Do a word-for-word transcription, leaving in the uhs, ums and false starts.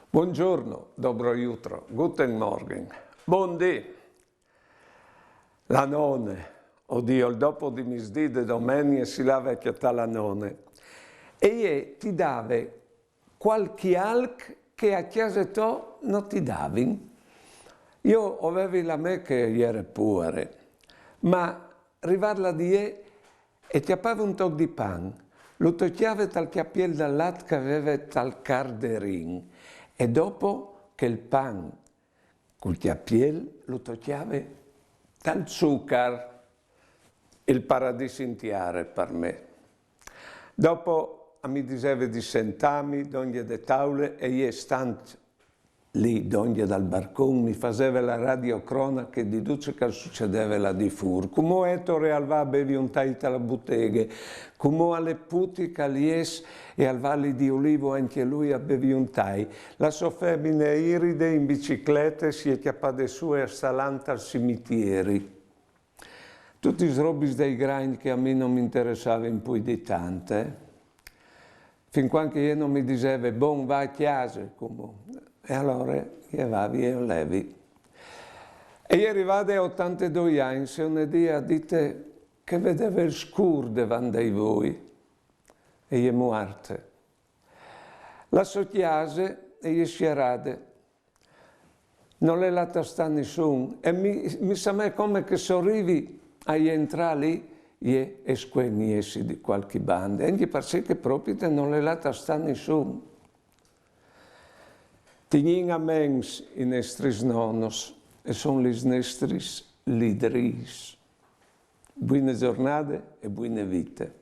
Buongiorno, dobro jutro, guten Morgen, bundì. La none, o dì, il dopo di misdì de domenie si lave a cjatà la none. E jê ti dave cualchi alc che a cjase tô no ti davin. Jo o vevi la mê che e jere puare, ma rivât là di jê e cjapave un toc di pan, lu tocjave tal cjapiel dal lat che e veve tal carderin, e dopo chel pan cul cjapiel lu tocjave tal zucar, il paradîs in tiare par me. Dopo a mi diseve di sentâmi dongje de taule e jê, stant li dongje dal barcon, mi faseve la radiocronache di dut ce che al sucedeve là di fûr. Cumò Ettore al va a bevi un tai ta la buteghe, cumò al è Puti che al jes e al va li di Olivo ancje lui a bevi un tai. La sô femine Iride in biciclete si è cjapade sù e e sta lant al cimitieri. Dutis robis dai gragns che a mi no mi interessavin plui di tant, eh. Fin cuant che jê no mi diseve: «Bon, va a cjase, cumò.» E alore jê vavi e o levi. E jê rivade a otantedoi agns, e une dì e à dite che e vedeve il scûr devant dai voi. E jê è muarte. La sô cjase e je sierade. Nol è lât a stâ nissun, e mi, mi somee come che se o rivi a jentrâ li, jê e scue jessi di cualchi bande, ancje parcè che propit nol è lât a stâ nissun. Tignìn a ments i nestris nonos, e son lis nestris lidrîs. Buine zornade e buine vite.